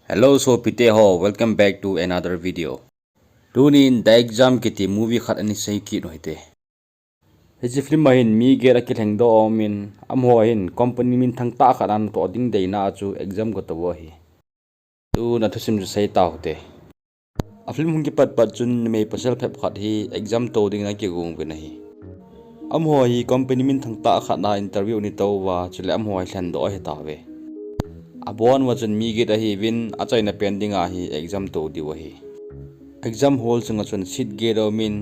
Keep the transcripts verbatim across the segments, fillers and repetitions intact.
Hello sopite ho, welcome back to another video. Tunin The Exam kiti movie khat ana sei kit u hite. Hiche film a hin mi get akilheng doh aumin, amaho hin company minthang tah khat ana toh ding deina a chu exam go tou ahi. Tun athusim chu sei tau hite. A film hung kipat pat chun numei pasal phep khat hi exam tou dingin akigong uvin ahi. Amaho hi company minthang tah khat na interview ana tou uva, chule amaho hi lhen doh ahi tauve. Abon uva chun mi get ahiuvin, achaina pen dinga hi exam tou diu ahi. Exam hall sunga chun seat get aumin,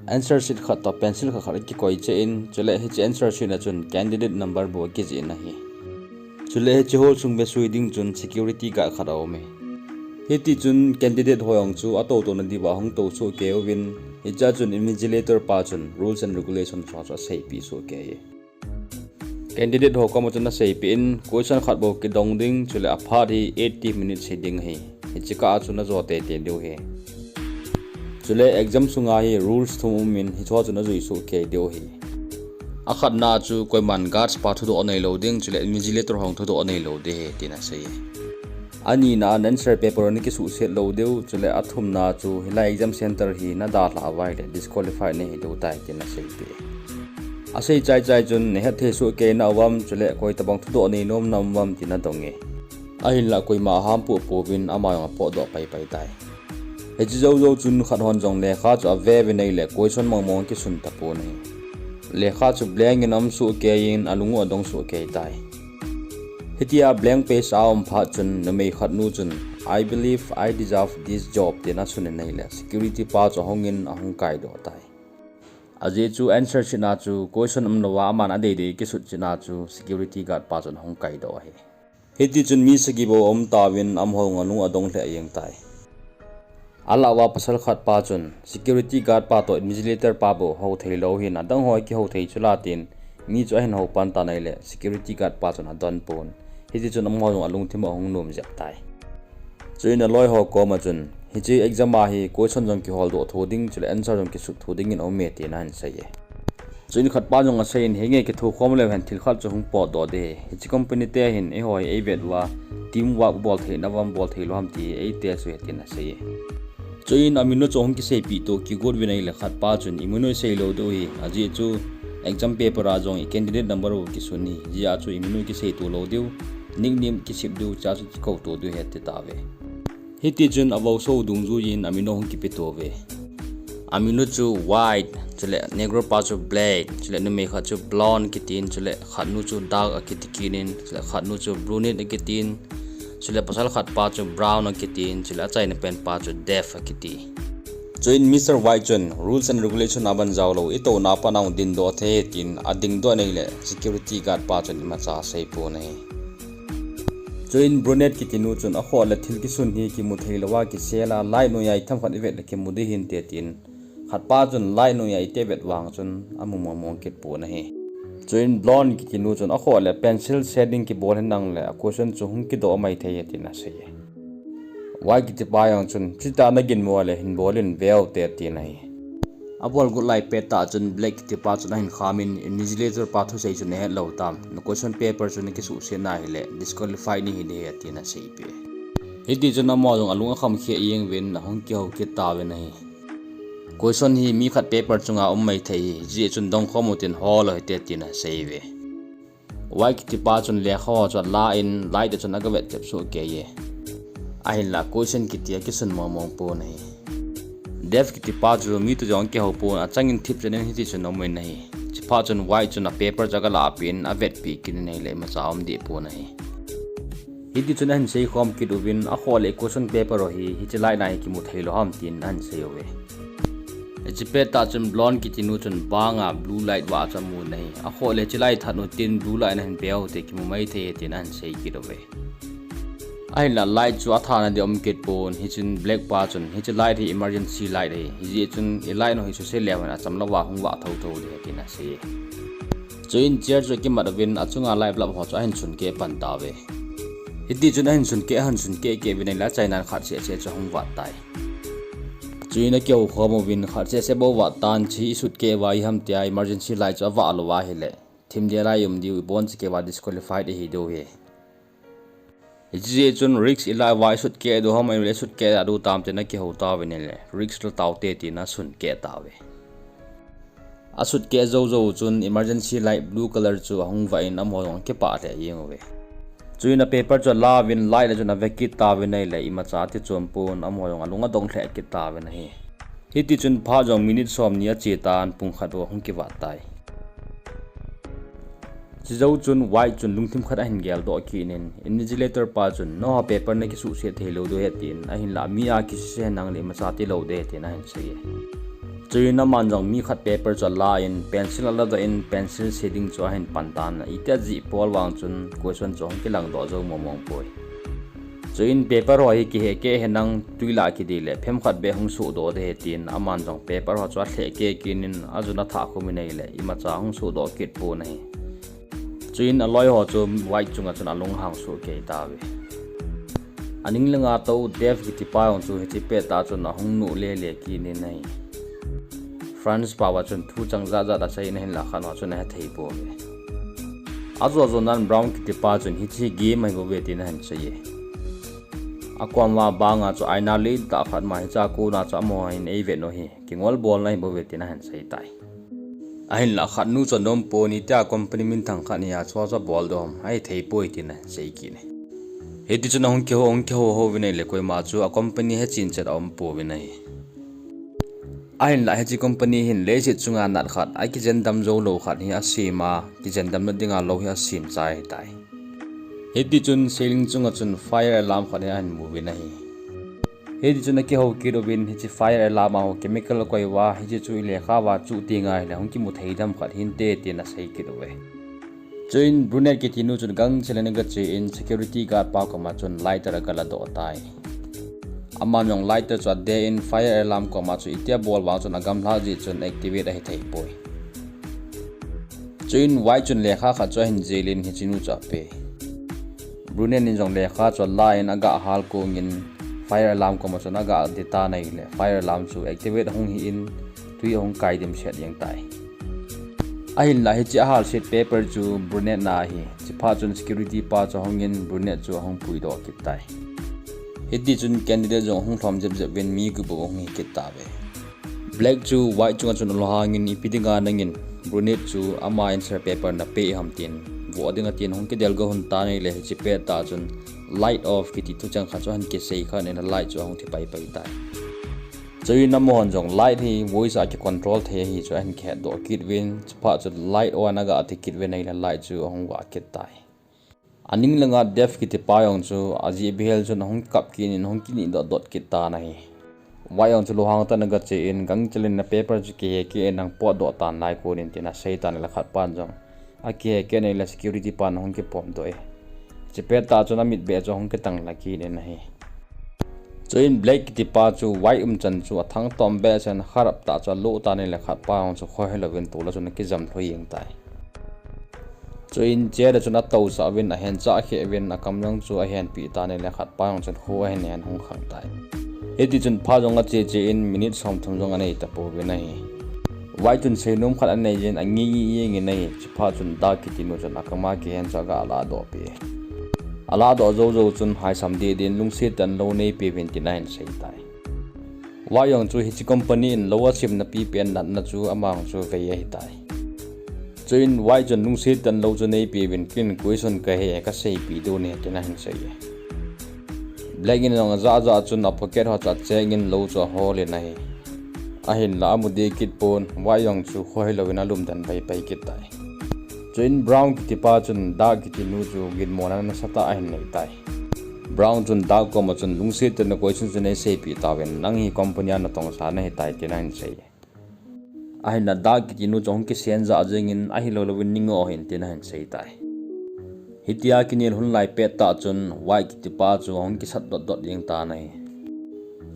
answer sheet khat toh pencil khat khat akikoi cheh in, chule hiche answer sheet a chun candidate number bou akijih in ahi. Chule hiche hall sung vesui ding chun security guard khat aume. Hiti chun candidate ho jong chu atou touna diuva hung tou soh kei uvin, hichea chun invigilator pa chun rules and regulations ho chu aseipeh soh kei e. Candidate ho koma chun aseipeh in, question khat bou kidong ding, chule aphat hi eighty minutes hi ding ahi. Hiche kah a chun ajo teitei diu ahi. Chule exam sunga hi rules thum umin, hicheho chu najui soh kei diu ahi. Akhatna chu koiman guards pa thudoh anei lou ding, chule invigilator ho thudoh anei lou ding ahi, tin asei e. Anina a answer paper nakisuhset lou diu, chule athumna chu hilai exam center hi nadalhah uva ahile disqualify nahi diu tai, tin aseipeh e. Asei chaichai chun, nahetthei soh kei na uvam, chule koi tobang thudoh nei nom na um uvam, tin adong e. Ahinlah koima aham poh pouvin, ama jong apotdoh paipai tai. Hiche joujou chun khat hon jong lekha chu ave uvin ahile question mongmong akisun tapon ahi. Lekha chu blank in aum soh kei in, alung u adong soh kei tai. Hitia blank page a aum phat chun numei khatnu chun, I believe I deserve this job, tin asun in ahile security pa chu ahungin ahung kaidoh tai. Ajeh chu answer sheet a chu question umlouva aman adeidei akisut cheh a chu security guard pa chun ahung kaidoh ahi. Hitichun mi sagi bou aum tauvin, amaho jong alung adong lheh jeng tai. Alah uva pasal khat pa chun security guard pa toh invigilator pa bou hou theilou hin, adang ho kihou thei chula tin, mi chu ahin hou pan tan ahile security guard pa chun adonpon. Hitichun amaho jong alungthim u ahung nom jep tai. Chuin aloi ho koma chun, hiche exam a hi question jong kiholdoh tho ding, chule answer jong kisut tho dingin aume, tin ahin sei e. Chuin khatpa jong aseiyin, henge, kithokhom leu hen thil khat chu hung potdoh ding ahi. Hiche company te hin eiho hi eivet uva, team work bol thei na uvam, bol theilou ham ti hi eitest u ahi, tin asei e. Chuin aminu chu ahung kiseipeh toh kigot uvin ahile khatpa chun, iminu isei lou diu ahi, ajeh chu exam paper a jong i candidate number u kisun ahi, hijeh a chu iminu kiseito lou diu, nickname kisep diu, chea chu kikou to diu ahi, ati tauve. Hitichun avouso dungjuiyin aminu ahung kipeto uve. Aminu chu White, chule Negro pa chu Black, chule numei khat chu Blonde kitin, chule khatnu chu Dark akiti kit in, chule khatnu chu Brunette akitin, chule pasal khat pa chu Brown akitin, chule achaina pen pa chu Deaf akiti. Chuin Mister White chun, rules and regulation a ban jaolou, itouna a pat a hung dingdoh thei, tin adingdoh in ahile security guard pa chun imacha aseipon ahi. Chuin Brunette kitinu chun, akhoh le thil kisun hi kimu theilouva kisel a, light noiya ithemkhat ivet le kimu ding hinte, tin khatpa chun light noiya iti avet vang chun amu mongmong kit pon ahi. Chuin Blonde kitinu chun, akhoh le pencil shading kibol hinangle a question chu hung kidoh maithei e, tin asei e. White kitipa jong chun, chutia naginmo le hin bol in veute, tin ahi. Abol got lai pettah chun Black kitipa chun ahin khamin, invigilator pa thusei chu nahet lou tam, na question paper chu nakisuhset na ahile disqualify nahi ding ahi, tin aseipeh e. Hitichun amaho jong alung akham kheh jeng uvin, ahung kihou kit tauvin ahi. Question hi mi khat paper chunga um maithei ahi, hijeh chun dongkhom utin hol u hite, tin asei uve. White kitipa chun lekha ho chu ala in, light a chun aga vet tep soh kei e. Ahinla question kiti akisun mongmong pon ahi. Deaf kitipa chu mi toh jong akihou pon, achangin thipchan in hitichun aum in ahi. Chuphat chun White chun a paper chu aga lahpeh in, avetpeh kit in ahile imacha aum deh pon ahi. Hitichun ahin seikhom kit uvin, akhoh le question paper u hi hiche light na hi kimu theilou ham, tin ahin sei uve. Hiche pettah chun Blonde kitinu chun banga blue light vah chu amun ahi. Akhoh le hiche light that utin blue light nahin veute kimu maithei e, tin ahin sei kit uve. Ahinla light chu athana ding aum kit pon, hichun Black pa chun, hiche light hi emergency light ahi, hijeh chun i light u hi suse leu hen achamlouva hung vah thouthou ding ahi, tin asei e. Chuin chair chu akimat uvin, achunga light bulb ho chu ahin sunkeh pan tauve. Hitichun ahin sunkeh, ahin sunkeh keh uvin ahile achainan khat sehseh chu ahung vat tai. Chuin akihoukhom uvin, khat sehseh bou vat tan, hiche isutkeh uva iham tia emergency light chu avah louva ahile, thim ding lai um diu, ibonchakeh uva disqualified ihi diu ahi. Hiche jeh chun risk ila uva i sutkeh diu ham, ahilou le sutkeh diu tam tin akihou tauvin ahile, risk la taute tin asun keh tauve. Asut keh jou jou chun emergency light blue color chu ahung vah in amaho jong akipah lheh jeng uve. Chuin a paper chu alauvin light a chun ave kit tauvin ahile imacha ati chom pon amaho jong alung adong lheh kit tauvin ahi. Hiti chun phat jong minute somni ache tan pung khat bou ahung kivat tai. Chujou chun White chun lungthim khat ahin geldoh kit in, invigilator pa chun, "Nangho paper nakisuhset theilou diu ahi," tin, ahinlah mi a kisuse henlang le imacha tilou ding ahi tin ahin sei e. Chuin aman jong mi khat paper chu ala in, pencil aladoh in, pencil shading chu ahin pan tan, itia jeh pol vang chun question chu ahung kilangdoh jou mong mong poi. Chuin paper ho hi kihekeh henlang tui lah kidei le, phem khat beh hung sohdoh ding ahi tin, aman jong paper ho chu alhehkeh kit in, ajun athah khum in ahile, imacha hung sohdoh kit pon ahi. Chuin aloi ho chu White chunga chun alunghang soh kei tauve. Aning langa tou Dave kitipa jong chu hiche pettah chun ahung nuh lele kit in ahi. France pao a chun thu chang jat jat asei in ahinlah khat ho chun ahethei pouve. Ajo jo nan Brown kitipa chun hiche game ahi bouve tin ahin sei e. Akom uva banga chu aina lentah khat ma hiche a kona chu amaho hin eivet u hi kingol bolna ahi bouve tin ahin sei tai. Ahinlah khat nu chu anom pon, itia company minthang khat nia chua chua bol dom ahithei poi tin ahin sei kit e. Hiti chun ahung kihou, ahung kihou hou uvin ahile koima chu a company hechen chet aum pouvin ahi. Ahinlah hiche company hin leiset chunga nat khat, akijen dam jou lou khat hi asem a, kijen damna dinga lou hi asem chai ahitai. Hiti chun ceiling chunga chun fire alarm khat hi ahin mu uvin ahi. Hiti chun akihou kit uvin hiche fire alarm a ho chemical akoi uva, hiche chu i lekha uva chuh teng ahile hung kimu thei dam khat hinte tin asei kit uve. Chuin Brunette kiti nu chun gangchel in agache in security guard pa koma chun lighter agaladoh tai. Aman jong lighter chu ade in fire alarm koma chu itia bol vang chun agamlha jeh chun activate ahithei poi. Chuin White chun lekha khat chu ahin jel in hiche nu chu ape. Brunette in jong lekha chu ala in agahal kong in fire alarm koma chun agade tan ahile fire alarm chu activate ahung hi in tui ahung kai dimset jeng tai. Ahinlah hiche ahalset paper chu Brunette na ahi. Chuphat chun security pa chu ahung in Brunette chu ahung puidoh kit tai. Hiti chun candidate jong ahung lhom jep jep uvin mi gup bou ahung hi kit tauve. Black chu White chunga chun alunghang in ipi dinga nangin Brunette chu ama answer paper napeh ham tin voh dinga tin ahung kidel go lhon tan ahile hiche pettah chun light off kiti thucheng khat chu ahin kisei khan in a light chu ahung thi pai pai tai. Chuin amahon jong light hi voice a kicontrol thei ahi chu ahin kihetdoh kit uvin, chuphat chu light on agati kit uvin ahile light chu ahung vah kit tai. Aning langa Dave kitipa jong chu ajeh bihel chun ahung kap kit in ahung kinihdoh dot kit tan ahi. White jong chu lunghang tah in agache in gangchel in na paper chu kihekeh in nang potdoh tan lai kon in tin asei tan ahile khat pan jong akihekeh in ahile security pan ahung kipomdoh e. Hiche pettah chun amit beh chu ahung kitang la kit in ahi. Chuin Black kitipa chu White umchan chu athangtom behseh in kharap tah chu alo tan ahile khat pa jong chu khohelouvin tol a chun akijam lhoi jeng tai. Chuin chair a chun atousah uvin ahenchah kheh uvin akam jong chu ahenpeh tan ahile khat pa jong chun kho ahin hen hung khang tai. Hiti chun phat jong ache che in minute somthum jong anei tapouvin ahi. White chun seinom khat anei jin angi ngi jeng in ahi. Chuphat chun Dark kiti nu chun akam a kihen chu agaladoh peh e. Aladoh jou jou chun haisam deh deh in lungset tah in lou neipeuvin tin ahin sei tai. White jong chu hiche company in lou asemna pipen natna chu ama jong chu vei ahitai. Chuin White chun lungset tah in lou chu neipeuvin ken question kahe kaseipeh diu ahi tin ahin sei e. Black in jong ajah jah chun a pocket ho chu acheck in lou chu ahol in ahi. Ahinlah amu deh kit pon, White jong chu khohelouvin alum den pai pai kit tai. Chuin Brown kitipa chun Dark kiti nu chu ginmona nasatah ahin nei tai. Brown chun Dark koma chun lungset tah in na question chu neiseipeh tauvin, nang hi company a natongsa nahitai tin ahin sei. Ahinlah Dark kiti nu chu ahung kisen jah jeng in ahilou louvin nei ngoh hih in tin ahin sei tai. Hitia kinel lhon lai pettah chun White kitipa chu ahung kisat dot dot jeng tan ahi.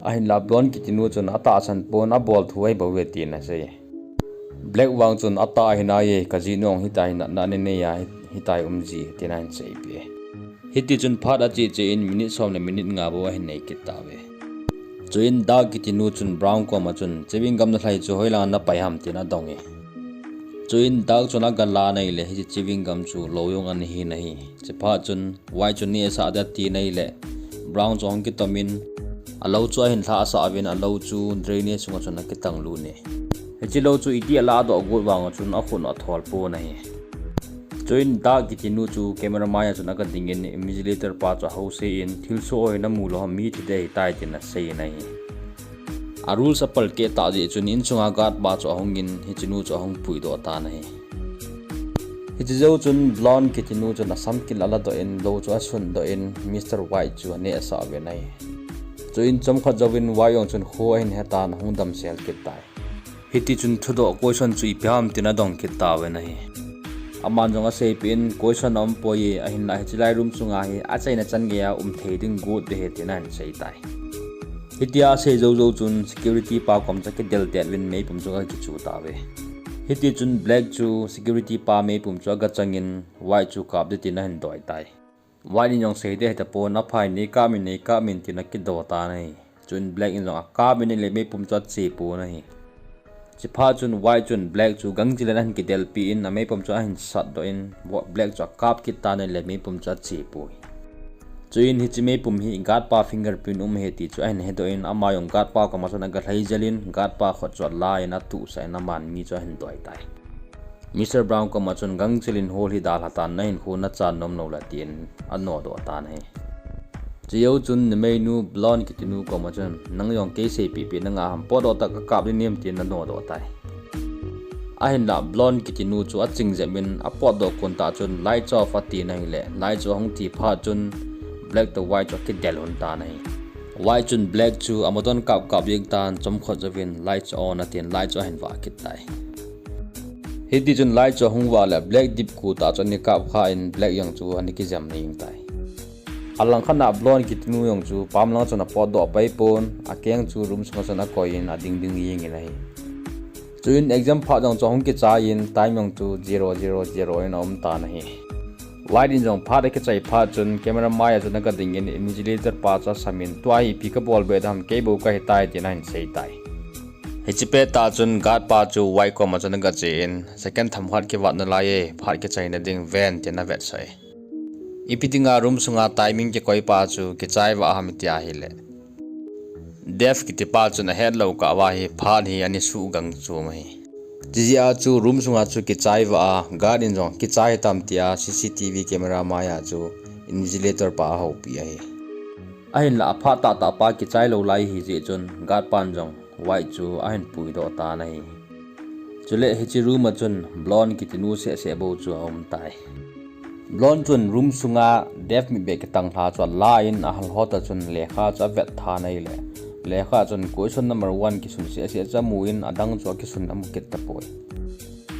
Ahinlah Blonde kiti nu chun atahsan pon abol thu ahi bouve tin asei. Black vang chun atah ahi nai e, kajinu hitia hi natna anei a hi, hitia hi um ji e tin ahin seipeh e. Hiti chun phat ache che in minute som le minute nga bou ahin nei kit tauve. Chuin Dark kiti nu chun Brown koma chun chewing gum nalhai chu hoilanga napai ham tin adong e. Chuin Dark chun aga lan ahile, hiche chewing gum chu lou jong ana hin ahi. Chuphat chun White chun neh asah ding atin ahile, Brown chu ahung kitom in, alou chu ahin lhah sah uvin, alou chu drainage sunga chun akitang lut e. Hiche lou chu iti alah doh got vang chun akhut u athol pon ahi. Chuin Dark kiti nu chu camera maiya chun aga dingin, invigilator pa chu ahousei in, thilsoh hoi namu lou ham, mi thi ding ahitai tin asei in ahi. A rules apalkeh tah jeh chun insunga guard pa chu ahungin, hiche nu chu ahung puidoh tan ahi. Hiche jou chun Blonde kiti nu chun asam kil aladoh in, lou chu asundoh in, Mister White chu aneh asah uvin ahi. Chuin chomkhat jouvin White jong chun kho ahin hetan, ahung damsel kit tai. Hitichun thudoh question chu ipi ham tin adong kit tauvin ahi. Aman jong aseipeh in, question aumpoi, ahinla hiche lai room sunga hi achaina chan geiya um thei ding got ding ahi tin ahin seitai. Hitia asei joujou chun security pa kom chu akidel tet uvin meipum chu akichu tauve. Hitichun Black chu security pa meipum chu aga changin White chu kap ding tin ahin doi tai. White in jong sei ding ahitapon, aphai, neikap in, neikap in tin akido tan ahi. Chuin Black in jong akap in ahile meipum chu ache pon ahi. Chuphat chun White chun Black chu gangchel in ahin kidelpi in, ameipum chu ahin satdoh in, Black chu akap kit tan ahile meipum chu ache poi. Chuin hiche meipum hi guard pa fingerprint um ahi ti chu ahin hedoh in, ama jong guard pa koma chun aga lhai jel in, guard pa khut chu ala in atuhsah in aman mi chu ahin doi tai. Mister Brown koma chun gangchel in hol hi dalha tan, nahinkho nachan nom lou le tin anodoh tan ahi. Chujou chun numeinu Blonde kiti nu koma chun, nang jong kei seipeh peh nanga ham, potdoh tah kakap ding nem tin anodoh tai. Ahinla Blonde kiti nu chu aching jep in apotdoh kon tah chun light chu off atin ahile, light chu ahung thi phat chun Black toh White chu akidel lhon tan ahi. White chun Black chu amadon kap kap jeng tan, chomkhat jouvin light chu on atin light chu ahin vah kit tai. Hitichun light chu ahung vah le Black dip gu tah chu ana kap kha in Black jong chu ana kijam jeng tai. Alangkhat a Blonde kiti nu jong chu pam lang chun apotdoh pai pon, akeng chu room sunga chun akoi in ading ding jeng in ahi. Chuin exam phat jong chu ahung kichai in time jong chu zero zero zero in aum tan ahi. White in jong phat akichai phat chun camera maiya chun aga dingin invigilator pa chu asam in, tua hi ipi kabol be ding ham, kei bou kahitai tin ahin seitai. Hiche pettah chun guard pa chu White koma chun aga che in, second themkhat kivat nalai e, phat kichaina ding ven tin avetsah e. Ipi dinga room sunga timing kikoi pa chu kichai vah ham iti ahile, Dave kiti pa chun ahetlou kah uva hi phat hi ana suhgang chom ahi. Chujeh a chu room sunga chu kichai vah a, guard in jong kichai tam tia C C T V camera maiya chu invigilator pa ahoupi ahi. Ahinla aphat tahtah pa kichai lou lai ahijeh chun guard pan jong White chu ahin puidoh tan ahi. Chule hiche room a chun Blonde kiti nu sehseh bou chu aum tai. Blonde chun room sunga Dave mitbeh kitanglha chu ala in ahal hot a chun lekha chu avet tha in ahile, lekha chun question number one kisun sehseh chu amu in adang chu akisun amu kit tapoi.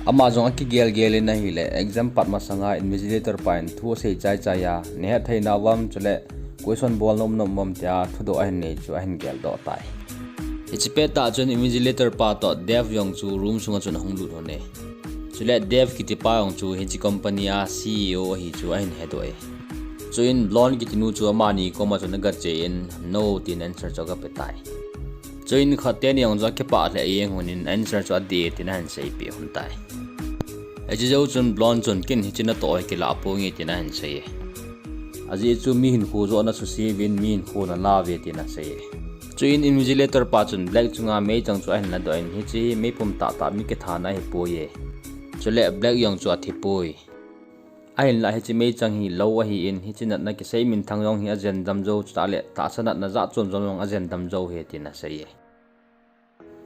Ama jong akigelgel in ahile, exam pat masanga invigilator pa in thu asei chaichai a, nahet thei nauvam chule question bol nom nom uvam tia thudoh ahin nei chu ahin geldoh tai. Hiche pettah chun invigilator pa toh Dave jong chu room sunga chun ahung lut lhon e. Chule Dave kiti pa jong chu hiche company a C E O ahi chu ahin hedoh e. Chuin Blonde kiti nu chu amani koma chun aga che in, no tin answer chu aga pe tai. Chuin khat teni jong chu akipah lheh jeng lhon in answer chu adih e tin ahin seipeh lhon tai. Hiche jou chun Blonde chun ken hiche natoh hi kilah ponge tin ahin sei e. Ajeh chu mi hinkho joh nasuse uvin mi hinkho nalah uve tin asei e. Chuin invigilator pa chun Black chunga meichang chu ahin ladoh in, hiche hi meipum tahtah mi kithana ahipoi e. Chule Black jong chu athipoi. Ahinlah hiche meichang hi lou ahin, hiche natna kisei minthang jong hi ajendam jou, chutah le tahsa natna jat chom chom jong ajendam jou ahi tin asei e.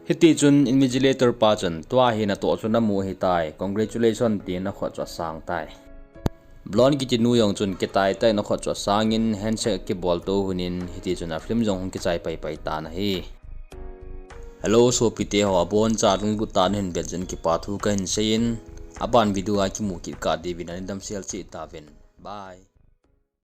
Hitichun invigilator pa chun, tua hi natoh chu namu ahitai, congratulations tin akhut chu asang tai. Blonde kiti nu jong chun kitai tah in akhut chu asangin handshake akibol to lhon in, hitichun a film jong hung kichai paipai tan ahi. Hello sopite ho, aboncha lunglut tah in nahin vet jeh in kipa thu kahin seiyin, aban video a kimu kit kah diuvin ana damsel cheh tauvin. Bye.